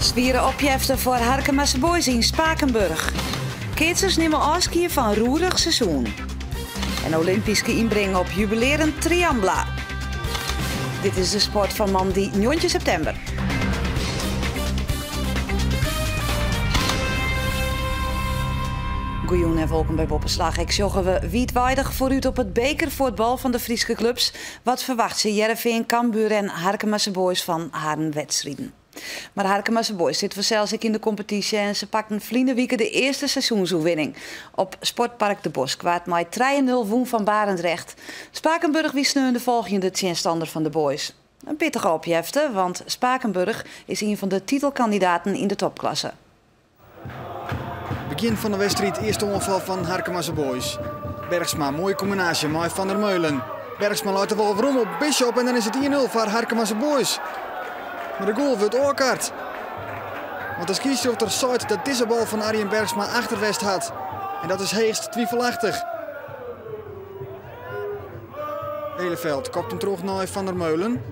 Swiere opjefte foar Harkemase Boys yn Spakenburg. Keatsers nimme ôfskie fan roerich seizoen. En Olympyske ynbring op jubilearend Triambla. Dit is de sport fan moandei 19 septimber. Goejûn en wolkom by Boppeslach. Ek sjogge we wiidweidich foarút op it bekerfuotbal fan de Fryske klups. Wat ferwachtsje Hearrenfean, Cambuur en Harkemase Boys fan harren wedstriden? Mar Harkemase Boys sit fansels ek yn de kompetysje en se pakten ferline wike de earste seizoensoerwinning. Op Sportpark De Bosk waard mei trije nul wûn fan Barendrecht. Spakenburg wie sneon de folgjende tsjinstanner fan de Boys. In pittige opjefte, want Spakenburg is ien fan de titelkandidaten yn de topklasse. Begjin fan de wedstriid, earste oanfal fan Harkemase Boys. Bergsma, moaie kombinaasje mei Van der Meulen. Bergsma leit de bal werom op Bishop en dan is it 1-0 foar Harkemase Boys. Mar de goal wurdt ôfkard. Want de skiedsrjochter seit dat dizze bal fan Arjen Bergsma achter west hat. En dat is heechst twivelachtich. Eleveld kopt him troch nei Van der Meulen.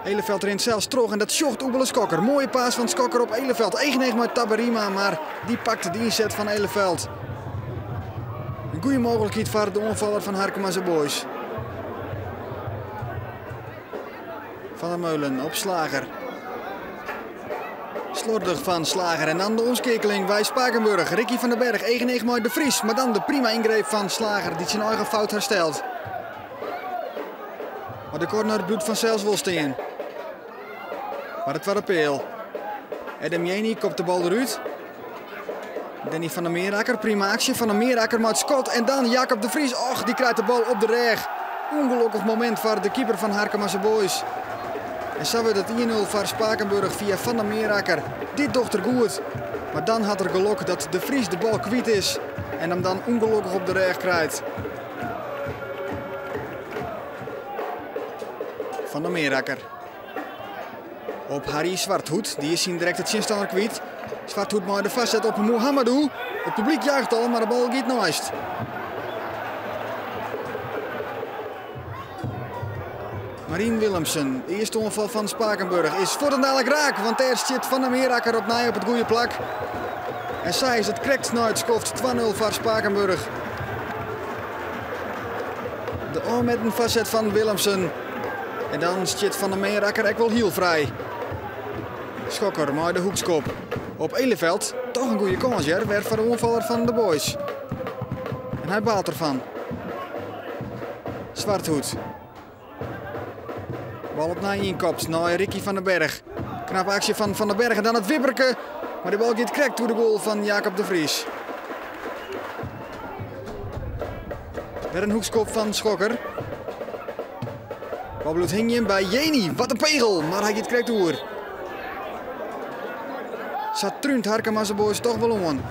Eleveld rint sels troch en dat sjocht Oebele Skokker. Moaie paas fan Skokker op Eleveld. Each yn each mei Tabarima, mar dy pakt de ynset fan Eleveld. In goede mooglikheid foar de oanfaller fan Harkemase Boys. Van der Meulen op Slager. Slordich fan Slager en dan de omskeakeling by Spakenburg. Ricky van den Berg, each yn each mei De Vries, mar dan de prima yngreep fan Slager dy't syn eigen fout herstelt. Mar de corner bliuwt fansels wol stean. Mar de twadde peal. Adam Jeni kopt de bal derút. Danny van der Meerakker, prima aksje. Van der Meerakker mei it skot en dan Jacob de Vries. Och, dy krijt de bal op de rêch. Ungelokkich momint foar de keeper fan Harkemase Boys. En sa wurdt it 1-0 foar Spakenburg fia Van der Meerakker. Dit docht er goed. Mar dan hat er gelok dat De Vries de bal kwyt is en him dan ûngelokkich op de rêch krijt. Van der Meerakker. Op Harry Zwarthoed, dy is syn direkte tsjinstanner kwyt. Zwarthoed mei de foarset op Mohammadou. It publyk juicht al, mar de bal giet neist. Marien Willemsen, de earste oanfal fan Spakenburg is fuortendalik raak, want dêr stiet Van der Meerakker opnij op it goede plak. En sa is it krekt nei it skoft 2-0 foar Spakenburg. De ôfmetten foarset fan Willemsen. En dan stiet Van der Meerakker ek wol hiel frij. Schokker mei de hoekskop. Op Eleveld, toch in goede kâns hear, wer foar de oanfaller fan de Boys. En hy baalt derfan. Zwarthoed. Bal opnij ynkopt nei Ricky van den Berg. Knappe aksje fan Van den Berg en dan it wipperke. Mar de bal giet krekt oer de goal fan Jacob de Vries. Wer in hoekskop fan Schokker. Bal bliuwt hingjen by Jeni. Wat in pegel, mar hy giet krekt oer. Sa trúnt Harkemase Boys toch wol oan.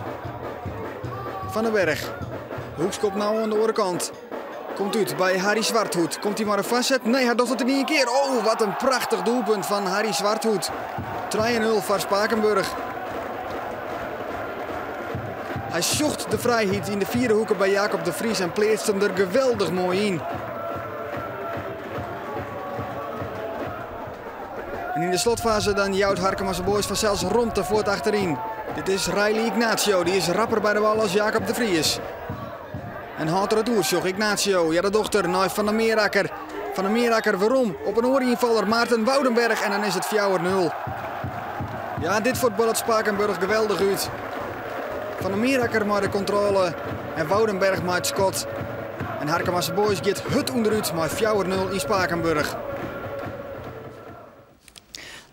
Van den Berg. Hoekskop no oan de oare kant. Komt út by Harry Zwarthoed. Komt hy mei de foarset? Nee, hy docht it yn ien kear. Oh, wat in prachtich doelpunt fan Harry Zwarthoed. 3-0 foar Spakenburg. Hy sjocht de frijheid yn de fiere hoeke by Jacob de Vries en pleatst him der geweldich moai yn. En yn de slotfase dan jout Harkemase Boys fansels romte fuort achteryn. Dit is Riley Ignacio, dy is rapper by de bal as Jacob de Vries. En hâldt er it oersjoch, Ignacio, ja dat docht er, nei Van der Meerakker. Van der Meerakker werom op in oare ynfaller, Maarten Woudenberg en dan is it 4-0. Ja, dit fuotballet Spakenburg geweldich út. Van der Meerakker mei de kontrôle en Woudenberg mei it skot. En Harkemase Boys giet hurd ûnderút mei 4-0 yn Spakenburg.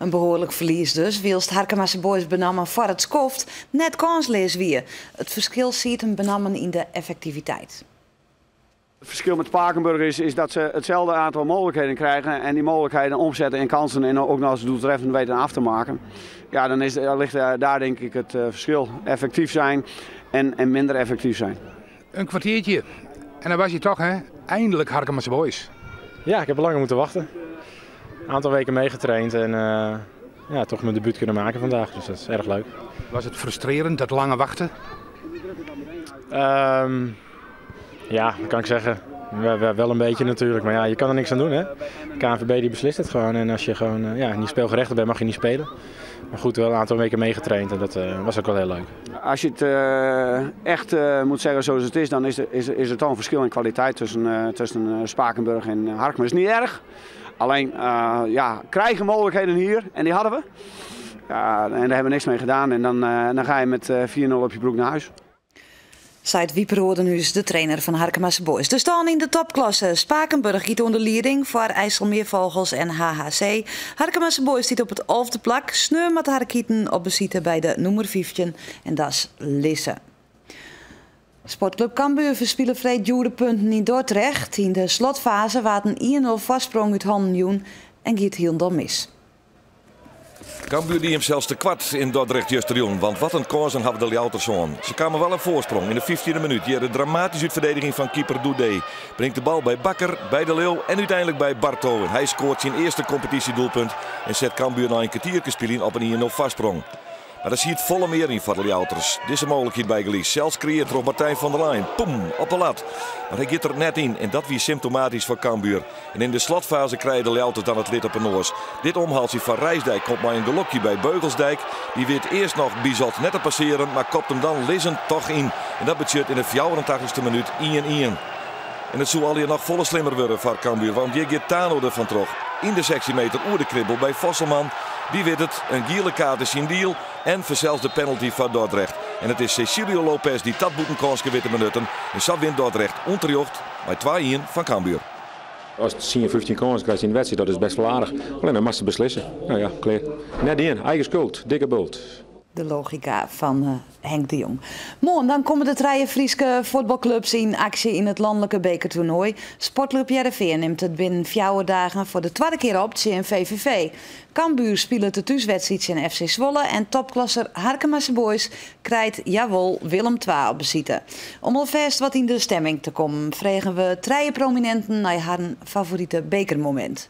In behoarlik ferlies dus, wylst Harkemase Boys benammen foar it skoft net kânsleas wie. It ferskil siet him benammen yn de effektiviteit. Het verschil met Spakenburg is, is dat ze hetzelfde aantal mogelijkheden krijgen en die mogelijkheden omzetten in kansen en ook nog eens doeltreffend weten af te maken. Ja, dan is, ligt daar denk ik het verschil. Effectief zijn en, en minder effectief zijn. Een kwartiertje en dan was hij toch, hè? Eindelijk Harkemase Boys. Ja, ik heb langer moeten wachten. Een aantal weken meegetraind en ja, toch mijn debuut kunnen maken vandaag. Dus dat is erg leuk. Was het frustrerend, dat lange wachten? Ja, dat kan ik zeggen. Wel een beetje natuurlijk, maar ja, je kan er niks aan doen, hè. De KNVB die beslist het gewoon en als je gewoon, ja, niet speelgerechtigd bent, mag je niet spelen. Maar goed, wel een aantal weken meegetraind en dat was ook wel heel leuk. Als je het echt moet zeggen zoals het is, dan is er toch een verschil in kwaliteit tussen Spakenburg en Harkema. Dat is niet erg. Alleen, ja, krijgen mogelijkheden hier en die hadden we. Ja, en daar hebben we niks mee gedaan en dan ga je met 4-0 op je broek naar huis. Seit Wiep Rodenhuis, de trainer van Harkemase Boys. De staan in de topklasse. Spakenburg giet onder leiding voor IJsselmeervogels en HHC. Harkemase Boys zit op het 11e plak. Sneur met Harkieten op besite bij de nummer 15 en dat is Lisse. Sportclub Cambuur verspelen vreed djoere punten in Dordrecht. In de slotfase waard een 1-0 voorsprong uit handen joen en giet hielendal mis. Cambuur die hem zelfs te kwart in Dordrecht justerjûn, want wat een kansen hadden de Ljouwerters. Ze kwamen wel een voorsprong in de 15e minuut. Hier de dramatische uitverdediging van keeper Doedee. Brengt de bal bij Bakker, bij De Leeuw en uiteindelijk bij Barto. En hij scoort zijn eerste competitiedoelpunt en zet Cambuur na een kwartiertje spelen op een 1-0 voorsprong. Maar dat zie je het volle meer in voor de Ljouwerters. Deze mogelijkheid bij Gelies. Zelfs creëert door Martijn van der Lijn. Poem, op de lat. Maar hij gaat er net in en dat wie symptomatisch voor Cambuur. En in de slotfase krijgen de Ljouwerters dan het lid op een noors. Dit omhaaltje van Rijsdijk komt maar een gelokje bij Beugelsdijk. Die weet eerst nog Bizot net te passeren, maar kopt hem dan lizzend toch in. En dat betekent in de 84e minuut 1-1. En het zou alweer nog volle slimmer worden voor Cambuur, want hier gaat Tano er van terug. In de 16 meter oer de kribbel bij Vosselman. Die weet het, een gele kaart is zijn deal en verzels de penalty van Dordrecht. En het is Cecilio Lopez die dat boetenkansje weet te benutten. En zo wint Dordrecht onterecht bij 2-1 van Cambuur. Als het 10, 15 kansen krijgt in de wedstrijd, dat is best wel aardig. Alleen dan mag ze beslissen. Nou ja, klaar. Net in, eigen schuld, dikke bult. De logica van Henk de Jong. Morgen dan komen de drie Frieske voetbalclubs in actie in het landelijke bekertoernooi. Sportclub Hearrenfean neemt het binnen 4 dagen voor de tweede keer op tegen VVV. Cambuur speelt de thuiswedstrijd in FC Zwolle en topklasser Harkemase Boys krijgt jawel Willem II op besite. Om alvast wat in de stemming te komen, vragen we drie prominenten naar haar favoriete bekermoment.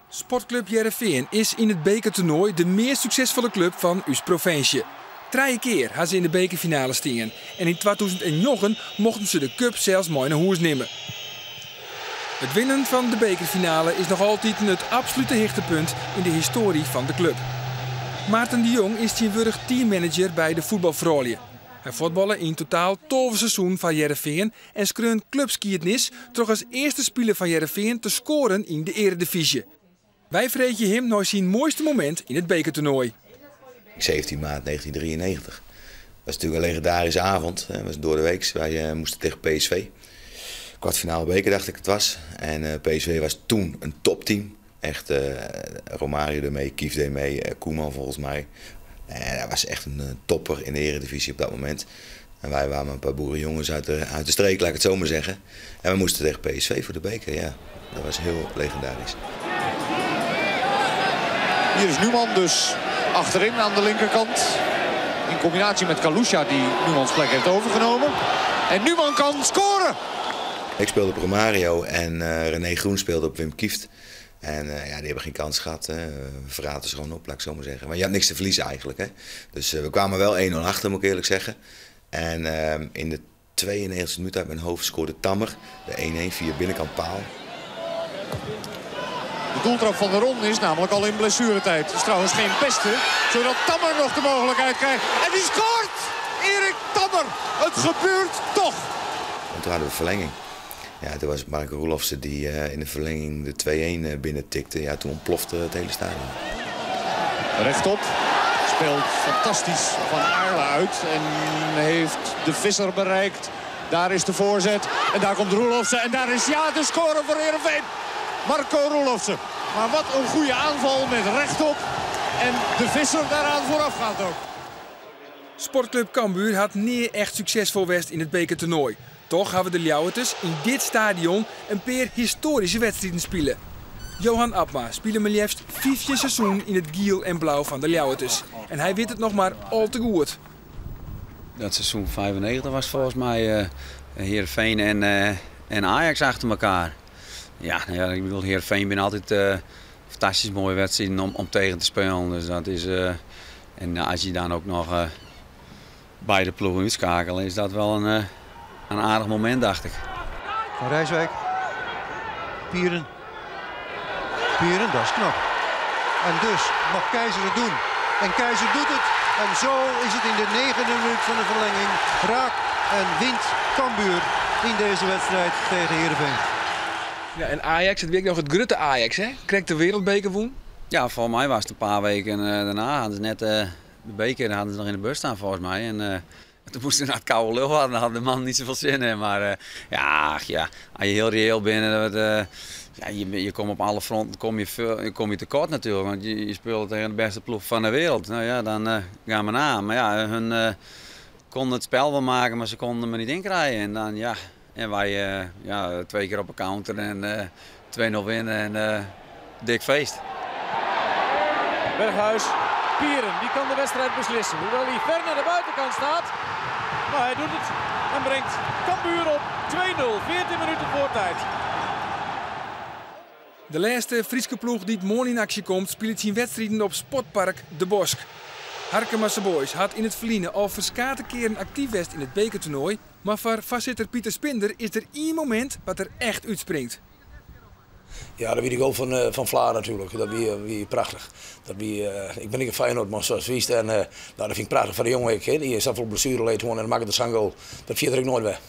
Sportclub Hearrenfean is in het bekertoernooi de meest succesvolle club van uw provincie. 3 keer had ze in de bekerfinale stingen en in 2009 mochten ze de cup zelfs mooi naar huis nemen. Het winnen van de bekerfinale is nog altijd het absolute hichtepunt in de historie van de club. Maarten de Jong is tegenwoordig teammanager bij de voetbalvrouwen. Hij voetballen in totaal 12 seizoen van Hearrenfean en skreun clubskietnis toch als eerste speler van Hearrenfean te scoren in de eredivisie. Wij vreten hem naar zijn mooiste moment in het bekertoernooi. 17 maart 1993. Dat was natuurlijk een legendarische avond. Dat was door de week. Wij moesten tegen PSV. Kwartfinale beker dacht ik het was. En PSV was toen een topteam. Echt Romario deed mee, Kief deed mee, Koeman volgens mij. En dat was echt een topper in de eredivisie op dat moment. En wij waren een paar boerenjongens uit de streek, laat ik het zo maar zeggen. En we moesten tegen PSV voor de beker, ja. Dat was heel legendarisch. Hier is Numan dus achterin aan de linkerkant. In combinatie met Kalusha die Numans plek heeft overgenomen. En Numan kan scoren! Ik speelde op Romario en René Groen speelde op Wim Kieft. En ja, die hebben geen kans gehad. Hè. We verraten ze gewoon op, laat ik zo maar zeggen. Maar je had niks te verliezen eigenlijk. Hè. Dus we kwamen wel 1-0 achter, moet ik eerlijk zeggen. En in de 92e minuut uit mijn hoofd scoorde Tammer de 1-1 via binnenkant paal. De doeltrap van de Ron is namelijk al in blessuretijd. Het is trouwens geen beste, zodat Tammer nog de mogelijkheid krijgt. En die scoort! Erik Tammer! Het gebeurt toch! En toen hadden we verlenging. Ja, toen was Marco Roelofsen die in de verlenging de 2-1 binnentikte. Ja, toen ontplofte het hele stadion. Rechtop. Speelt fantastisch Van Aarle uit en heeft de Visser bereikt. Daar is de voorzet en daar komt Roelofsen en daar is ja de score voor Heerenveen. Marco Roelofsen. Maar wat een goede aanval met rechtop. En de Visser daaraan voorafgaand ook. Sportclub Cambuur had niet echt succesvol west in het bekertoernooi. Toch hebben de Ljouwerters in dit stadion een paar historische wedstrijden spelen. Johan Abma speelde maar liefst 15 seizoen in het giel en blauw van de Ljouwerters. En hij weet het nog maar al te goed. Dat seizoen 95 was volgens mij Heerenveen en Ajax achter elkaar. Ja, nou ja, ik bedoel, Heerenveen ben altijd fantastisch mooie wedstrijden om tegen te spelen. Dus dat is, en als je dan ook nog beide ploegen uitschakelen, is dat wel een aardig moment, dacht ik. Van Rijswijk. Pieren. Pieren, dat is knap. En dus mag Keizer het doen. En Keizer doet het. En zo is het in de negende minuut van de verlenging. Raak en wint Cambuur in deze wedstrijd tegen Heerenveen. Ja, en Ajax, het werkt nog het grutte Ajax, hè? Krijgt de wereldbeker woen? Ja, volgens mij was het een paar weken daarna. Hadden ze net de beker hadden ze nog in de bus staan, volgens mij. En toen moesten ze naar het koude lul hadden, daar had de man niet zoveel zin in. Maar ja, ach, ja, als je heel reëel bent, dat ja, je komt op alle fronten kom je tekort natuurlijk. Want je speelt tegen de beste ploeg van de wereld. Nou ja, dan gaan we na. Maar ja, hun konden het spel wel maken, maar ze konden me niet inkrijgen. En dan, ja, en wij ja, 2 keer op een counter en 2-0 winnen en dik feest. Berghuis, Pieren, die kan de wedstrijd beslissen. Hoewel hij ver naar de buitenkant staat. Maar hij doet het en brengt Cambuur op 2-0, 14 minuten voor tijd. De laatste Frieske ploeg die het morgen in actie komt, speelt zijn wedstrijden op Sportpark De Bosk. Harkemase Boys had in het verleden al verskate keren actief geweest in het bekertoernooi. Maar voor voorzitter Pieter Spinder is er één moment wat er echt uitspringt. Ja, dat wie de goal van Vlaar natuurlijk. Dat wie prachtig. Dat wie ik ben niet een Feyenoord, maar zoals wist. En dat vind ik prachtig van de jongen. Ik, hè. Die is zoveel blessure leed gewoon en dan maakt het zijn goal. Dat vier ik nooit weg.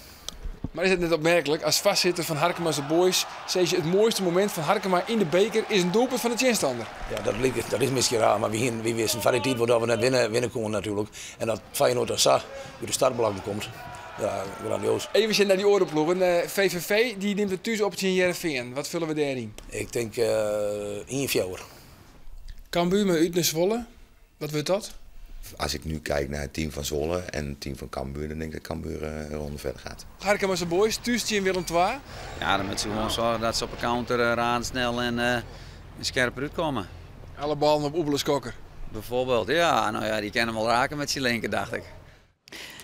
Maar is het net opmerkelijk, als vastzitter van Harkemase Boys, zei je het mooiste moment van Harkema in de beker is een doelpunt van de tegenstander. Ja, dat is misschien raar, maar we wisten van die tijd dat we net winnen konden natuurlijk. En dat Feyenoord dan zag, hoe de startbelang komt. Ja, grandioos. Even naar die orenploegen. VVV die neemt het thuis op tegen Heerenveen. Wat vullen we daarin? Ik denk 1-4. Cambuur met uit naar Zwolle. Wat wordt dat? Als ik nu kijk naar het team van Zwolle en het team van Cambuur, dan denk ik dat Cambuur een ronde verder gaat. Harkemase Boys, thuis tegen Willem II. Ja, dan moeten ze gewoon zorgen dat ze op de counter razendsnel en scherp eruit komen. Alle ballen op Oebele Skokker. Bijvoorbeeld, ja. Nou ja, die kan hem wel raken met zijn linker, dacht ik.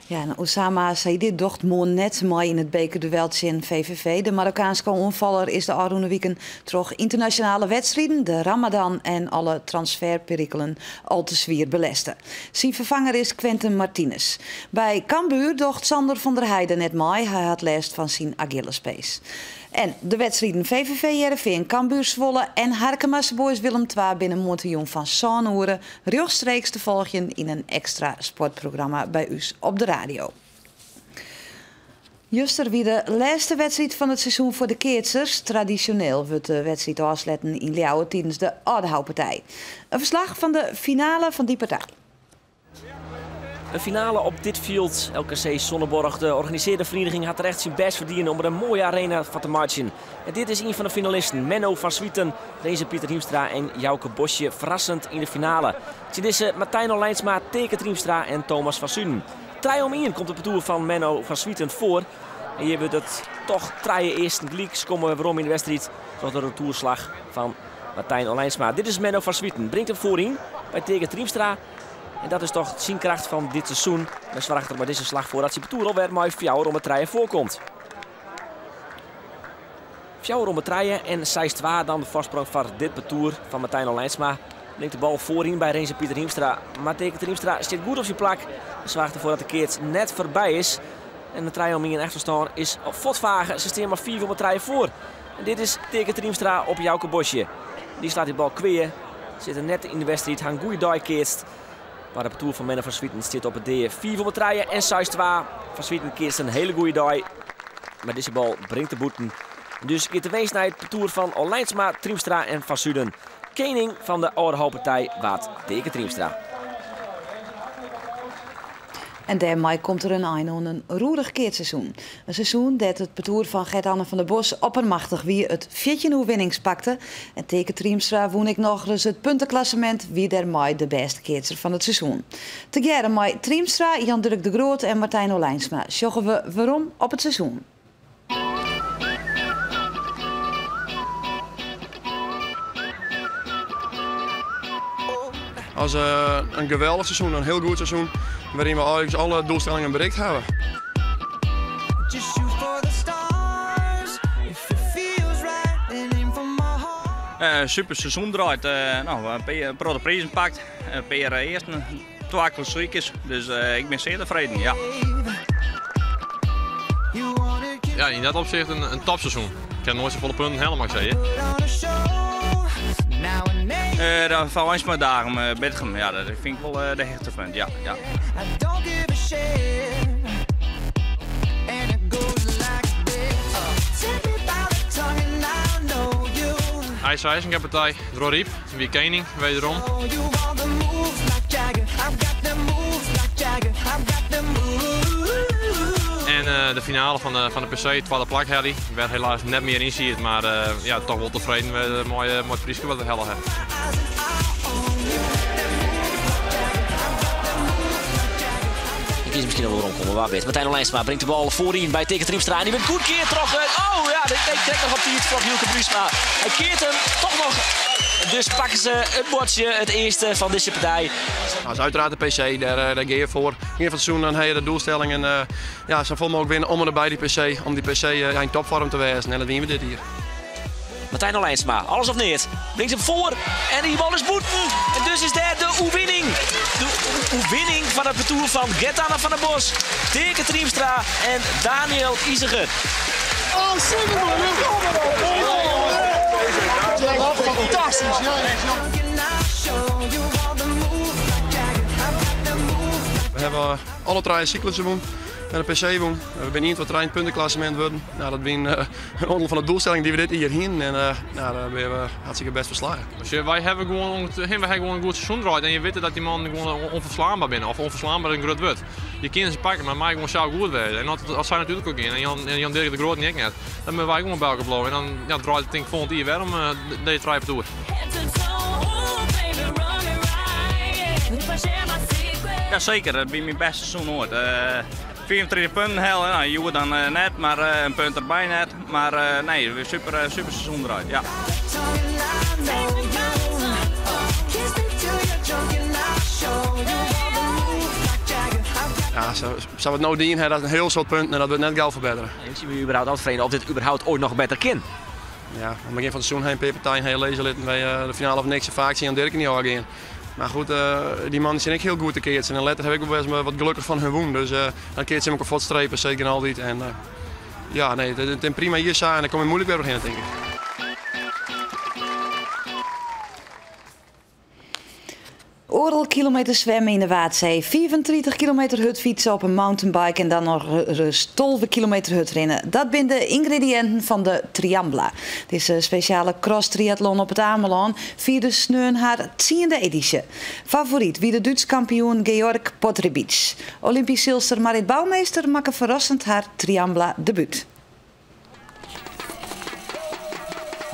Ja, en Osama Saidi docht mooi net mooi in het bekerduel in VVV. De Marokkaanse aanvaller is de afgelopen weken terug internationale wedstrijden, de Ramadan en alle transferperikelen al te zwier belesten. Zijn vervanger is Quentin Martinez. Bij Cambuur docht Sander van der Heijden net mooi. Hij had last van zijn Achillespees. En de wedstrijden VVV Heerenveen, Cambuur Zwolle en Harkemase Boys Willem II binnen Montejong van Saanoeren rechtstreeks te volgen in een extra sportprogramma bij u op de radio. Juster wie de laatste wedstrijd van het seizoen voor de keertsers. Traditioneel wordt de wedstrijd afsluiten in Leeuwen tijdens de Aldehouwpartij. Een verslag van de finale van die partij. Een finale op dit veld. LKC Sonnenborgh, de organiseerde vereniging, had er echt zijn best verdienen om er een mooie arena van te maken. En dit is een van de finalisten. Menno van Zwieten, Renze Pieter Hiemstra en Jouke Bosje verrassend in de finale. Het is Martijn Olijnsma, Teke Triemstra en Thomas van Zunen. 3 om 1 komt de parcours van Menno van Zwieten voor. En hier wordt het toch treien eerst een leaks. Komen we waarom in de wedstrijd tot de retourslag van Martijn Olijnsma. Dit is Menno van Zwieten. Brengt hem voorin bij Teke Triemstra. En dat is toch de zienkracht van dit seizoen. En zorgt er maar deze slag voor dat zijn parcours alweer mooi fjouwer om het treien voorkomt. Fjouwer om het treien en 6-2 dan de voorsprong van dit parcours van Martijn Olijnsma. Brengt de bal voorin bij Renze Pieter Hiemstra. Maar Teke Triemstra zit goed op zijn plak. Zorgt ervoor dat de keert net voorbij is. En de trein om in achterstand is Votvagen. Ze staan maar 4 om het treien voor. En dit is Teke Triemstra op Jouke Bosje. Die slaat die bal kweer. Zit er net in de wedstrijd. Hangt goeie daai keerst. Maar de parcours van Menno van Zwieten zit op het D. 4 om het treien en 6-2. Van Zwieten keert een hele goede daai. Maar deze bal brengt de boeten. Dus gaat de wees naar het parcours van Olijnsma, Triemstra en Van Zuden. Kening van de Oude Waard Teke Triemstra. En daarmee komt er een einde aan een roerig keertseizoen. Een seizoen dat het parcours van Gert-Anne van der Bos oppermachtig wie het 14 winnings pakte. En Teke Triemstra woon ik nog eens het puntenklassement wie daarmee de beste keertser van het seizoen. Tegearre met Triemstra, Jan-Dirk de Groot en Martijn Olijnsma sjoggen we waarom op het seizoen. Als een geweldig seizoen, een heel goed seizoen, waarin we eigenlijk alle doelstellingen bereikt hebben. Super seizoen draait. Een paar prijzen pakt, een paar eerste, 2 klassiekers, dus ik ben zeer tevreden. Ja. Ja, in dat opzicht een topseizoen. Ik heb nooit zoveel punten helemaal, mag ik zeggen. De Van Wijnsma dagen Bitgum, ja, dat vind ik wel de hichtepunt, ja, ja. IJs IJsinga partij, Dronryp, wie kening, wederom. En de finale van de PC, tweede plak Harry, waar helaas net meer in zit, maar ja, toch wel tevreden met het mooie, mooie prijsje wat we hellen hebben. Ik kies misschien nog wel rondkomen, waar weet. Martijn Olijnsma brengt de bal voorin bij Teke Triemstra. En die wordt goed keer terug. Oh ja, de trekt nog op die van Hielke Bruusma. Hij keert hem toch nog. Dus pakken ze het bordje, het eerste van deze partij. Nou, dat is uiteraard de PC, daar ga je voor. Begin van het seizoen dan heb je de doelstelling en ja, zo vol mogelijk winnen om en nabij die PC, om die PC in topvorm te wezen. En dat winnen we dit hier. Martijn Olijnsma, alles of niets. Brengt hem voor en die bal is boeten. En dus is daar de oewinning. De oewinning van het parcours van Gert-Anne van der Bos, Teke Triemstra en Daniel Iseger. Oh, super man! Fantastisch! We hebben alle drie cyclussen gewonnen en de PC won. We zijn niet wat trein puntenklassement worden. Nou, dat is een onderdeel van de doelstelling die we dit hier heen. En nou, daar ben we hartstikke best verslagen. Dus wij hebben gewoon, wij hebben gewoon een goed seizoen draait en je weet dat die man gewoon onverslaanbaar binnen. Of onverslaanbaar een groot wordt. Je kunt ze pakken, maar mij gewoon zou goed worden. En dat zijn natuurlijk ook in. En Jan Dirk de Groot niet net. Dan ben wij gewoon bij elkaar blijven. En dan ja, draait het denk ik volgend jaar weer om deze drie toer. Ja, zeker. Dat is mijn beste seizoen ooit. 34 punten halen, nou, je wordt dan net, maar een punt erbij net. Maar nee, weer super, super seizoen eruit. Ja. Ja, zou het nou dienen, dat is een heel soort punten en dat wordt net gauw verbeteren. Ik zie me überhaupt altijd of dit überhaupt ooit nog beter kan. Ja, aan het begin van het seizoen heen per partij heel lezen litten wij de finale of niks vaak zien aan Dirk niet al gaan. Maar goed, die man zijn ik heel goed te keertje. En later heb ik ook best wat gelukkig van hun woon. Dus dan keert ze hem ook op strepen, zeker altijd. En ja, nee, het is prima hier zijn en dan kom je moeilijk weer beginnen, denk ik. Oorl kilometer zwemmen in de Waadzee, 34 kilometer hutfietsen op een mountainbike en dan nog rust 12 kilometer hutrennen. Dat zijn de ingrediënten van de Triambla. Het is een speciale cross triathlon op het Ameland, vierde sneun haar 10e editie. Favoriet wie de Duits kampioen Georg Potrebic. Olympisch zilster Marit Bouwmeester maakte verrassend haar Triambla debuut.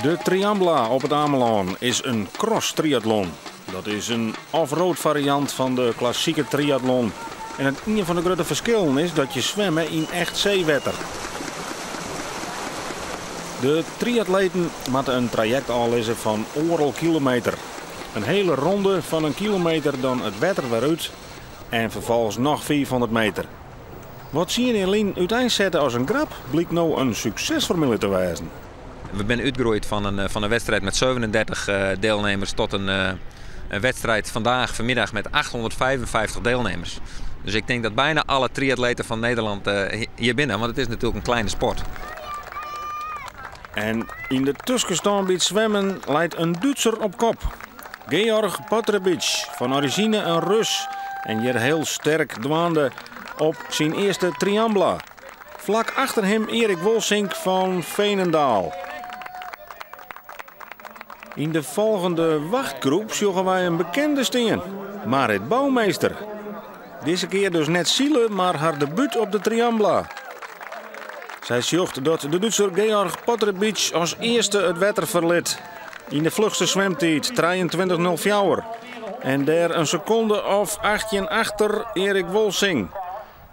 De Triambla op het Ameland is een cross triathlon. Dat is een off-road variant van de klassieke triathlon. En het een van de grote verschillen is dat je zwemmen in echt zeewetter. De triatleten moeten een traject afleggen van oorl kilometer. Een hele ronde van een kilometer dan het wetter weer uit en vervolgens nog 400 meter. Wat zie je in Lien uiteenzetten als een grap, blijkt nou een succesformule te wijzen. We zijn uitgegroeid van een wedstrijd met 37 deelnemers tot een wedstrijd vandaag, vanmiddag met 855 deelnemers. Dus ik denk dat bijna alle triatleten van Nederland hier binnen, want het is natuurlijk een kleine sport. En in de tussenstand bij het zwemmen leidt een Duitser op kop. Georg Potrebic, van origine een Rus en hier heel sterk dwaande op zijn eerste Triambla. Vlak achter hem Erik Wolsink van Veenendaal. In de volgende wachtgroep zoeken wij een bekende steen, Marit Bouwmeester. Deze keer dus net zielen, maar haar debuut op de Triambla. Zij zocht dat de Duitser Georg Potrebic als eerste het wetter verliet. In de vlugste zwemtijd, 23.04. En daar een seconde of 18 achter Erik Wolsing.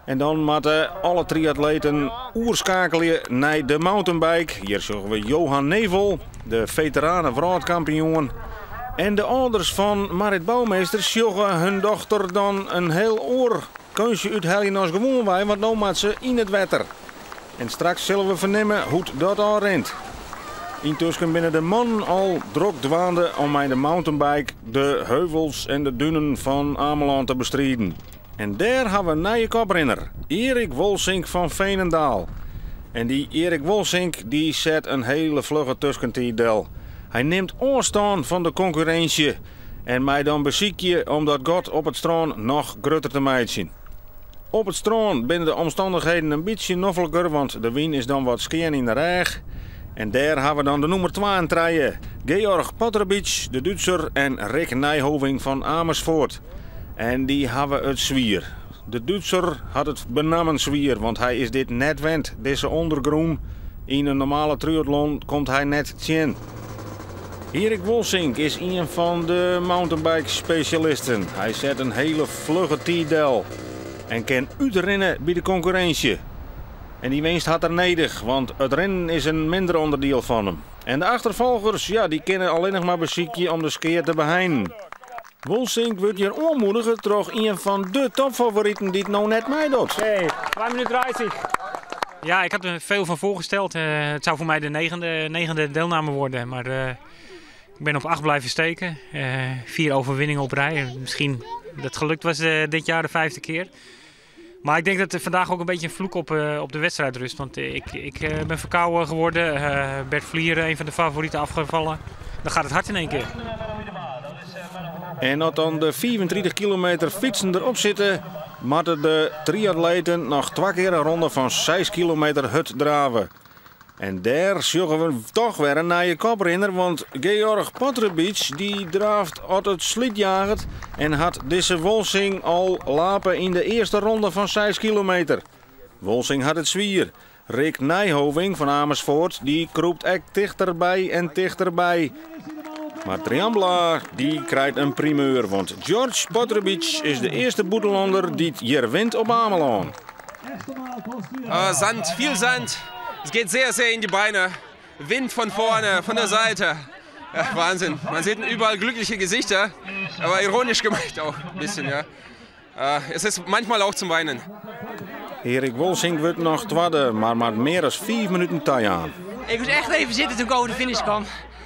En dan moeten alle triatleten oerschakelen naar de mountainbike. Hier zoeken we Johan Nevel, de veteranen wereldkampioen. En de ouders van Marit Bouwmeester zoeken hun dochter dan een heel oor. Kunstje uithalen als gewoon wij, want nu moet ze in het wetter. En straks zullen we vernemen hoe dat al rent. Intussen binnen de man al druk dwaande om met de mountainbike de heuvels en de dunen van Ameland te bestrijden. En daar hebben we een nieuwe koprenner, Erik Wolsink van Veenendaal. En die Erik Wolsink die zet een hele vlugge tussentijd del. Hy nimt ôfstân fan de konkurrinsje en mei dan besykje om dat gat op it strân noch grutter te meitsjen. Op it strân binne de omstannichheden in bytsje nofliker, want de wyn is dan wat skean yn de rêch. En dêr hawwe we dan de nûmer twa en trije, Georg Potrebitsch, de Dútser, en Rick Nijhoving fan Amersfoort. En dy hawwe it swier. De Dútser hat it benammen swier, want hy is dit net wend, dizze ûndergrûn. Yn in normale triatlon komt hy net tsjin. Erik Wolsink is ien fan de mountainbike spesjalisten. Hy set in hele flugge tiid del en kin útrinne by de konkurrinsje. En dy winst hat er nedich, want it rinnen is in minder ûnderdiel fan him. En de achterfolgers, ja, dy kinne allinnich mar besykje om de skea te beheinen. Wolsink wurdt hjir oanmoedige troch ien fan de topfavoriten dy't no net meidocht. Oké, 2 minuten 30. Ja, ik had er veel van voorgesteld. Het zou voor mij de negende deelname worden. Maar ik ben op 8 blijven steken. 4 overwinningen op rij. Misschien dat het gelukt was dit jaar de 5e keer. Maar ik denk dat er vandaag ook een beetje een vloek op de wedstrijd rust. Want ik ben verkouden geworden. Bert Vlier, een van de favorieten, afgevallen. Dan gaat het hard in één keer. En as dan de 35 kilometer fytsen derop sitte, moatte de triatleten noch twa kear in ronde fan 6 kilometer hurd drave. En dêr sjogge we toch wer in nije koprinner, want Georg Potrebitsch dy draaft as it slydjaget en hat dizze Wolsing al lape yn de earste ronde fan 6 kilometer. Wolsing hat it swier. Rick Nijhoving fan Amersfoort dy krûpt ek tichterby en tichterby. Mar Triambla dy krijt in primeur, want George Potrebitsch is de earste bûtenlanner dy't hjir wint op Amelân. Sand, viel Sand. Es geht sehr, sehr in die Beine. Wind von vorne, von der Seite. Ja, Wahnsinn. Man sieht überall glückliche Gesichter, aber ironisch gemeint auch ein bisschen. Ja. Es ist manchmal auch zum Weinen. Erik Wolsink wurdt noch twadde, mar moat mear as 5 minuten tajaan. Ik moest echt even zitten toen ik over de finish kwam.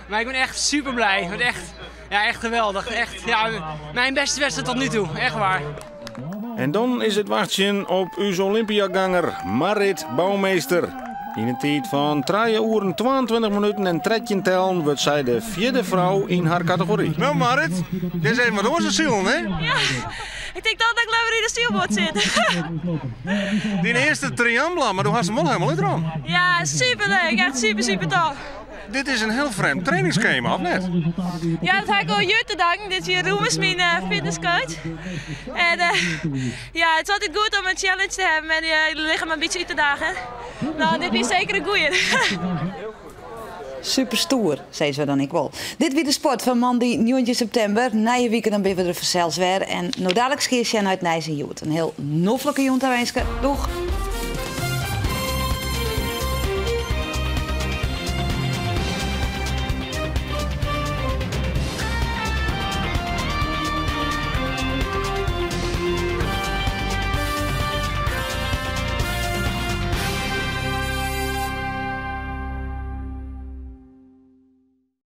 Maar ik ben echt super blij. Het echt, ja, echt geweldig. Echt, ja, mijn beste wedstrijd tot nu toe. Echt waar. En dan is it wachtsjen op ús Olympiaganger Marit Bouwmeester. Yn in tiid fan trije oeren 22 minuten en 13 tellen wurdt sy de fjirde frou yn har kategory. No Marit, dit is even wat oars as silen, hè? Ja, ik tink dan dat ik leaver yn de sylboat sit. Dyn earste Triambla, mar do hast him wol hielendal útrûn. Ja, super leuk. Echt super, super tof. Dit is in hiel frjemd trainingsskema, of net? Ja, dat ha ik oan Jut te danken. Dit is Jeroen is myn fitnesscoach. En ja, it is altyd goed om in challenge te hawwen en je lichem in bytsje út te dagen. No, dit wie seker in goeie. Super stoer, sizze we dan ek wol. Dit wie de sport fan moandei 19 septimber. Nije wike dan binne we der fansels wer. En no daliks skear sjen nei it nijs yn Hjoed. In hiel noflike jûn tawinske. Doeg!